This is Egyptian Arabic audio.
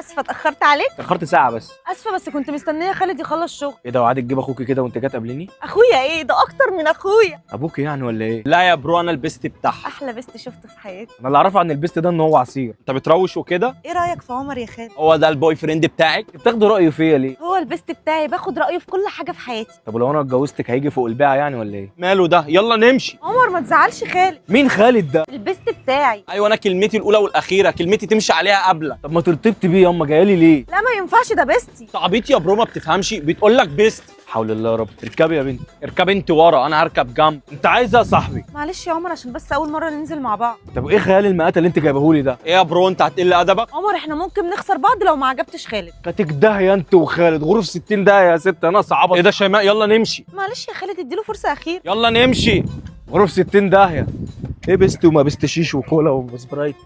اسفه اتاخرت عليك. اتاخرت ساعة بس. اسفه بس كنت مستنيه خالد يخلص شغل. ايه ده، وعادي تجيب اخوكي كده وانت جات قبلني؟ اخويا ايه ده، اكتر من اخويا. ابوك يعني ولا ايه؟ لا يا bro، انا ال best بتاعها. احلى best شفته في حياتي. انا اللي اعرفه عن ال best ده ان هو عصير. انت بتروش وكده؟ ايه رايك في عمر يا خالد؟ هو ده ال boyfriend بتاعك؟ بتاخدي رايه فيا ليه؟ هو ال best بتاعي، باخد رايه في كل حاجة في حياتي. طب ولو انا اتجوزتك هيجي فوق البيعة يعني ولا ايه؟ ماله ده، يلا نمشي. عمر ما تزعلش خالد. مين خالد ده؟ ال best بتاعي. ايوه انا كلمتي الاولى والاخيرة، كلمتي تمشي عليها قبلك. طب ما ترتبطي بيه ياما، جايالي ليه؟ لا ما ينفعش، ده bestie. انت عبيط يا bro، ما بتفهمش، بتقول لك best. حول الله يا رب. اركبي يا بنت. اركب انت ورا، انا هركب جنب. انت عايزه يا صاحبي؟ معلش يا عمر عشان بس اول مرة ننزل مع بعض. طب ايه خيال المآتة اللي انت جايبهولي ده؟ ايه يا bro، انت هتقل ادبك؟ عمر احنا ممكن نخسر بعض لو ما عجبتش خالد. كاتك داهية انت وخالد، غرف 60 داهية يا ست، انا صعبة. ايه ده شيماء، يلا نمشي. معلش يا خالد اديله فرصة اخيرة. يلا نمشي. غرف 60 داهية. ايه best وما best شيش وكولا وسبرايت.